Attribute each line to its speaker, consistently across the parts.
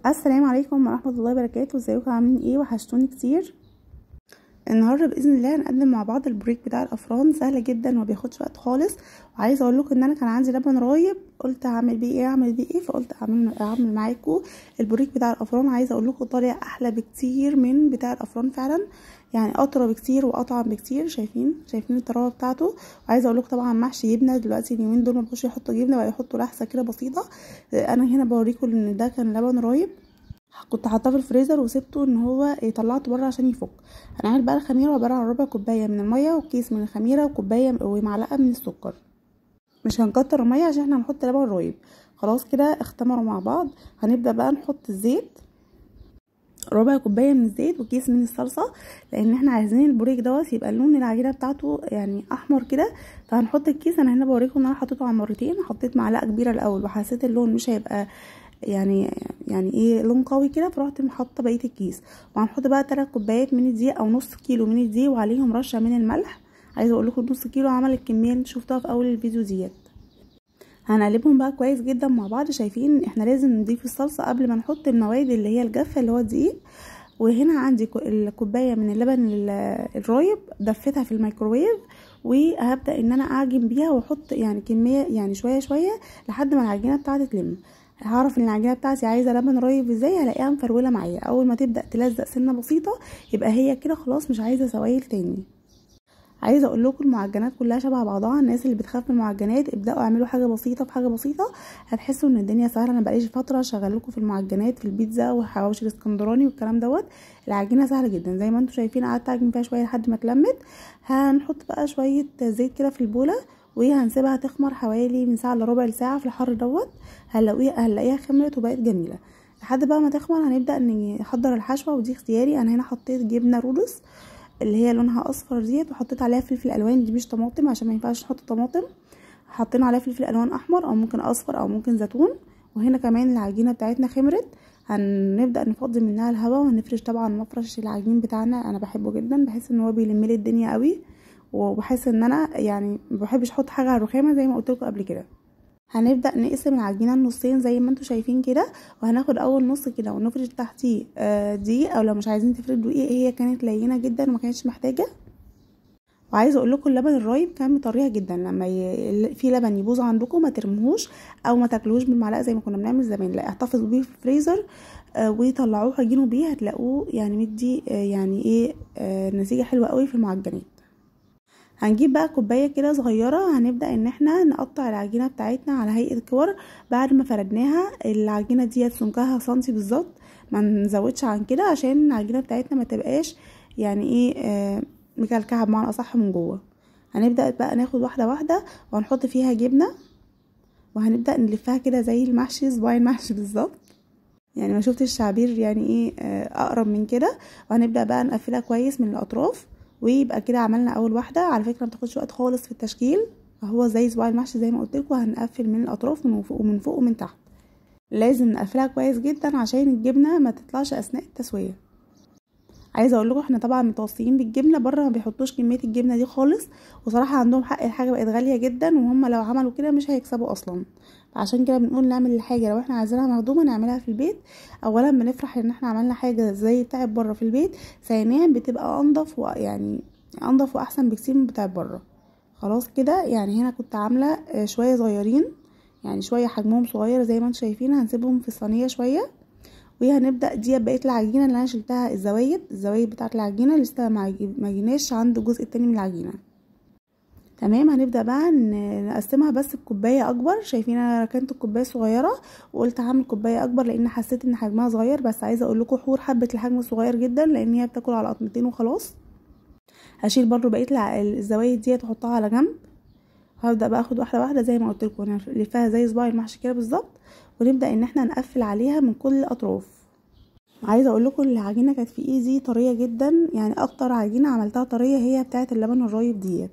Speaker 1: السلام عليكم ورحمة الله وبركاته. ازيكم عاملين ايه؟ وحشتوني كتير. النهارده باذن الله هنقدم مع بعض البريك بتاع الافران، سهل جدا وما بياخدش وقت خالص. وعايزه اقول لكم ان انا كان عندي لبن رايب، قلت هعمل بيه ايه اعمل بيه ايه، فقلت اعمل معاكم البريك بتاع الافران. عايزه اقول لكم طالع احلى بكتير من بتاع الافران فعلا، يعني اطرى بكتير واطعم بكتير. شايفين الطراوه بتاعته. وعايزه اقول لكم طبعا محشي جبنه دلوقتي اليومين دول ما بقوش يحطوا جبنه، بقى يحطوا لحسة كده بسيطة. انا هنا بوريكم ان ده كان لبن رايب، كنت حاطاه في الفريزر وسبته ان هو طلعته بره عشان يفك. هنعمل بقى الخميره عبارة عن ربع كوباية من المية وكيس من الخميره وكوبايه ومعلقة من السكر. مش هنكتر المية عشان احنا هنحط لبن رايب. خلاص كده اختمروا مع بعض. هنبدا بقى نحط الزيت، ربع كوباية من الزيت وكيس من الصلصه، لان احنا عايزين البوريك دوت يبقى لون العجينة بتاعته يعني احمر كده. فهنحط الكيس. انا هنا بوريكم ان انا حطيته على مرتين، حطيت معلقه كبيرة الاول وحسيت اللون مش هيبقى يعني ايه لون قوي كده، فرحت محطة بقية الكيس. وهنحط بقى 3 كوبايات من الدقيق او نص كيلو من الدقيق، وعليهم رشه من الملح. عايزه اقول لكم نص كيلو عمل الكمية اللي شفتوها في اول الفيديو ديت. هنقلبهم بقى كويس جدا مع بعض. شايفين احنا لازم نضيف الصلصه قبل ما نحط المواد اللي هي الجافه اللي هو الدقيق. وهنا عندي الكوباية من اللبن الرايب دفتها في الميكروويف، وهبدا ان انا اعجن بيها واحط يعني كمية، يعني شوية شوية لحد ما العجينة بتاعتي تلم. هعرف ان العجينة بتاعتي عايزه لبن رايب ازاي؟ هلاقيها مفروله معايا. اول ما تبدا تلزق سنة بسيطة يبقى هي كده خلاص مش عايزه سوائل تاني. عايزه اقول لكم المعجنات كلها شبه بعضها. الناس اللي بتخاف من المعجنات ابداوا اعملوا حاجة بسيطة في حاجة بسيطة، هتحسوا ان الدنيا سهلة. انا بقالي فترة شغالة لكم في المعجنات، في البيتزا والحواوشي الاسكندراني والكلام دوت. العجينة سهلة جدا زي ما انتم شايفين، قعدت اعجن فيها شوية لحد ما اتلمت. هنحط بقى شوية زيت كده في البوله وهنسيبها تخمر حوالي من ساعة الا ربع لساعة في الحر دوت. هنلاقيها خمرت وبقت جميلة. لحد بقى ما تخمر هنبدا نحضر الحشوه، ودي اختياري. انا هنا حطيت جبنه رودس اللي هي لونها اصفر ديت، وحطيت عليها فلفل الوان، دي مش طماطم عشان ما ينفعش نحط طماطم. حطينا عليها فلفل الوان احمر او ممكن اصفر او ممكن زيتون. وهنا كمان العجينة بتاعتنا خمرت، هنبدا نفضي منها الهواء وهنفرش طبعا مفرش العجين بتاعنا. انا بحبه جدا، بحس ان هو بيلم لي الدنيا قوي، وبحس ان انا يعني ما بحبش احط حاجة على الرخامه زي ما قلت لكم قبل كده. هنبدا نقسم العجينة النصين زي ما انتم شايفين كده، وهناخد اول نص كده ونفرش تحتيه دقيق، او لو مش عايزين تفردوا دقيق، هي كانت لينه جدا وما كانتش محتاجه. وعايزه اقول لكم اللبن الرايب كان مطريها جدا. لما في لبن يبوظ عندكم ما ترموهوش او ما تاكلوهوش بالمعلقه زي ما كنا بنعمل زمان، لا احتفظوا بيه في الفريزر وطلعوه عجينوا بيه، هتلاقوه يعني مدي يعني ايه نتيجة حلوة قوي في المعجنات. هنجيب بقى كوباية كده صغيرة، هنبدا ان احنا نقطع العجينة بتاعتنا على هيئة كور بعد ما فردناها. العجينة ديت سمكها سنتي بالظبط، ما نزودش عن كده عشان العجينة بتاعتنا ما تبقاش يعني ايه مكلكعه بمعنى اصح من جوه. هنبدا بقى ناخد واحدة واحدة وهنحط فيها جبنه، وهنبدا نلفها كده زي المحشي، صباع المحشي بالظبط، يعني ما شفتش الشعبير يعني ايه اقرب من كده. وهنبدا بقى نقفلها كويس من الاطراف، ويبقى كده عملنا اول واحدة. على فكرة ما بتاخدش وقت خالص في التشكيل، هو زي صباع المحشي زي ما قلت لكم. هنقفل من الاطراف من فوق ومن فوق ومن تحت، لازم نقفلها كويس جدا عشان الجبنة ما تطلعش اثناء التسوية. عايزه اقول لكم احنا طبعا متوصيين بالجبنه بره، ما بيحطوش كمية الجبنة دي خالص، وصراحة عندهم حق، الحاجة بقت غالية جدا، وهم لو عملوا كده مش هيكسبوا اصلا. عشان كده بنقول نعمل الحاجة لو احنا عايزينها مخدومة نعملها في البيت. اولا بنفرح ان احنا عملنا حاجة زي بتاعه بره في البيت، ثانيا بتبقى انضف، ويعني انضف واحسن بكتير من بتاعه بره. خلاص كده يعني هنا كنت عامله شوية صغيرين، يعني شوية حجمهم صغير زي ما انتم شايفين. هنسيبهم في الصينية شوية، وهنبدا دي بقية العجينة اللي انا شلتها، الزوايد بتاعه العجينة لسه ما جيناش عند الجزء التاني من العجينة. تمام. هنبدا بقى نقسمها بس بكوبايه اكبر. شايفين انا ركنت الكوباية صغيرة وقلت هعمل كوباية اكبر لان حسيت ان حجمها صغير، بس عايزه اقول لكم حور حبت الحجم الصغير جدا لان هي بتاكل على قطمتين وخلاص. هشيل برضو بقية الزوايد ديت واحطها على جنب. هبدا بقى اخد واحدة واحدة زي ما قلت لكم، نلفها زي صباع المحشي كده بالظبط، ونبدا ان احنا نقفل عليها من كل الاطراف. عايزه اقول لكم العجينة كانت في ايدي طرية جدا، يعني اكتر عجينه عملتها طرية هي بتاعه اللبن الرايب ديت.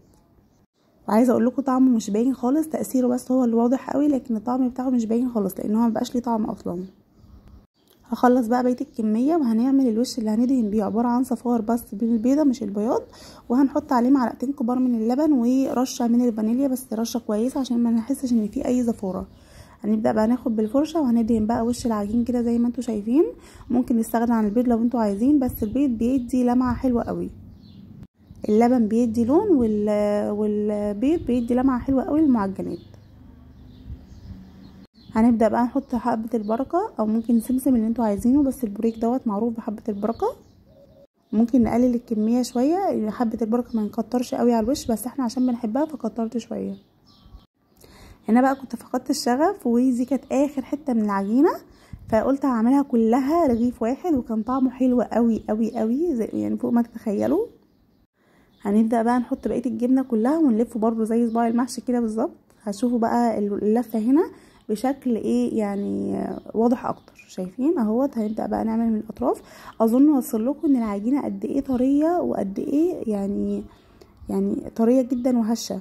Speaker 1: وعايزه اقول لكم طعمه مش باين خالص، تاثيره بس هو اللي واضح قوي، لكن الطعم بتاعه مش باين خالص لان هو مبقاش ليه طعم اصلا. هخلص بقى بقية الكمية، وهنعمل الوش اللي هندهن بيه عبارة عن صفار بس بالبيضه مش البياض، وهنحط عليه معلقتين كبار من اللبن ورشه من الفانيليا، بس رشه كويسة عشان ما نحسش ان في اي زفاره. هنبدا بقى ناخد بالفرشه وهندهن بقى وش العجين كده زي ما انتم شايفين. ممكن نستغنى عن البيض لو انتم عايزين، بس البيض بيدي لمعة حلوة قوي، اللبن بيدي لون والبيض بيدي لمعة حلوة قوي للمعجنات. هنبدا بقى نحط حبه البركة او ممكن سمسم اللي انتوا عايزينه، بس البوريك دوت معروف بحبه البركة. ممكن نقلل الكمية شوية، حبه البركة ما نكترش قوي على الوش، بس احنا عشان بنحبها فكترت شوية. هنا بقى كنت فقدت الشغف، ودي كانت اخر حتة من العجينة، فقلت هعملها كلها رغيف واحد، وكان طعمه حلو قوي قوي قوي يعني فوق ما تتخيلوا. هنبدا بقى نحط بقية الجبنة كلها ونلفه برده زي صباع المحشي كده بالظبط. هتشوفوا بقى اللفة هنا بشكل ايه يعني واضح اكتر. شايفين اهوت. هنبدا بقى نعمل من الاطراف. اظن وصل لكم ان العجينة قد ايه طرية وقد ايه يعني طرية جدا وهشه،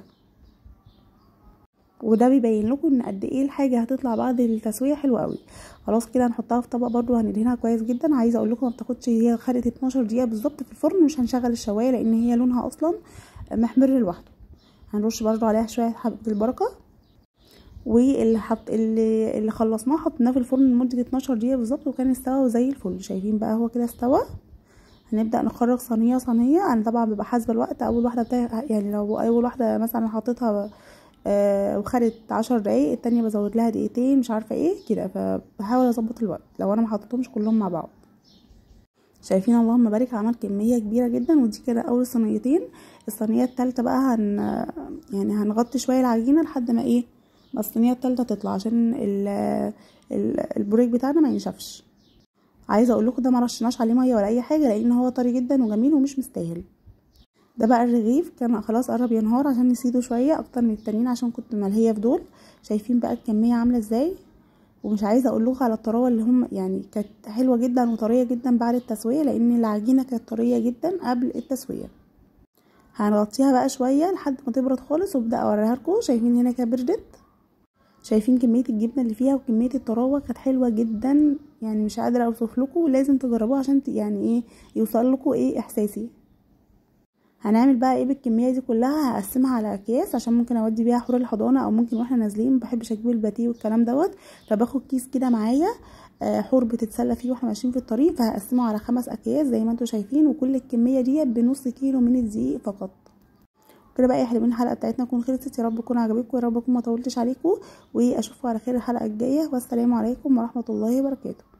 Speaker 1: وده بيبين لكم ان قد ايه الحاجة هتطلع بعد التسوية حلوة قوي. خلاص كده هنحطها في طبق برده وهندهنها كويس جدا. عايزه اقول لكم ما بتاخدش، هي خدت 12 دقيقة بالظبط في الفرن. مش هنشغل الشوايه لان هي لونها اصلا محمر لوحده. هنرش برده عليها شوية حبه البركة، واللي حط اللي خلصناه حطيناه في الفرن لمدة 12 دقيقة بالظبط، وكان استوى زي الفل. شايفين بقى هو كده استوى. هنبدا نخرج صينية صينية. انا طبعا ببقى حاسبه الوقت، اول واحدة بتاع يعني لو اول واحدة مثلا حطيتها وخدت 10 دقايق، التانية بزود لها دقيقتين مش عارفه ايه كده، فبحاول اظبط الوقت لو انا ما حطيتهمش كلهم مع بعض. شايفين اللهم بارك، عمل كمية كبيرة جدا. ودي كده اول صينيتين. الصينية الثالثة بقى يعني هنغطي شوية العجينة لحد ما ايه ما الصينية الثالثة تطلع، عشان البوريك بتاعنا ما ينشفش. عايزه اقول لكم ده ما رشناش عليه مية ولا اي حاجة، لان هو طري جدا وجميل ومش مستاهل. ده بقى الرغيف كان خلاص قرب ينهار، عشان نسيده شوية اكتر من التانيين عشان كنت ملهيه في دول. شايفين بقى الكمية عامله ازاي، ومش عايزه اقول لكم على الطراوه اللي هم يعني كانت حلوة جدا وطريه جدا بعد التسوية، لان العجينة كانت طرية جدا قبل التسوية. هنغطيها بقى شوية لحد ما تبرد خالص وابدا اوريها لكم. شايفين هنا كده بردت، شايفين كمية الجبنة اللي فيها وكمية الطراوه كانت حلوة جدا، يعني مش قادرة اوصف لكم، لازم تجربوها عشان يعني ايه يوصل لكم ايه احساسي. هنعمل بقى ايه بالكمية دي كلها؟ هقسمها على اكياس عشان ممكن اودي بيها حور الحضانة، او ممكن واحنا نازلين. ما بحبش اجيب الباتيه والكلام دوت، فباخد كيس كده معايا حور بتتسلى فيه واحنا ماشيين في الطريق. فهقسمه على 5 اكياس زي ما انتم شايفين، وكل الكمية دي بنص كيلو من الدقيق فقط. كده بقى يا حلوين الحلقة بتاعتنا تكون خلصت. يا رب تكون عجبتكم، يا رب اكون ما طولتش عليكم، واشوفكم على خير الحلقة الجاية. والسلام عليكم ورحمة الله وبركاته.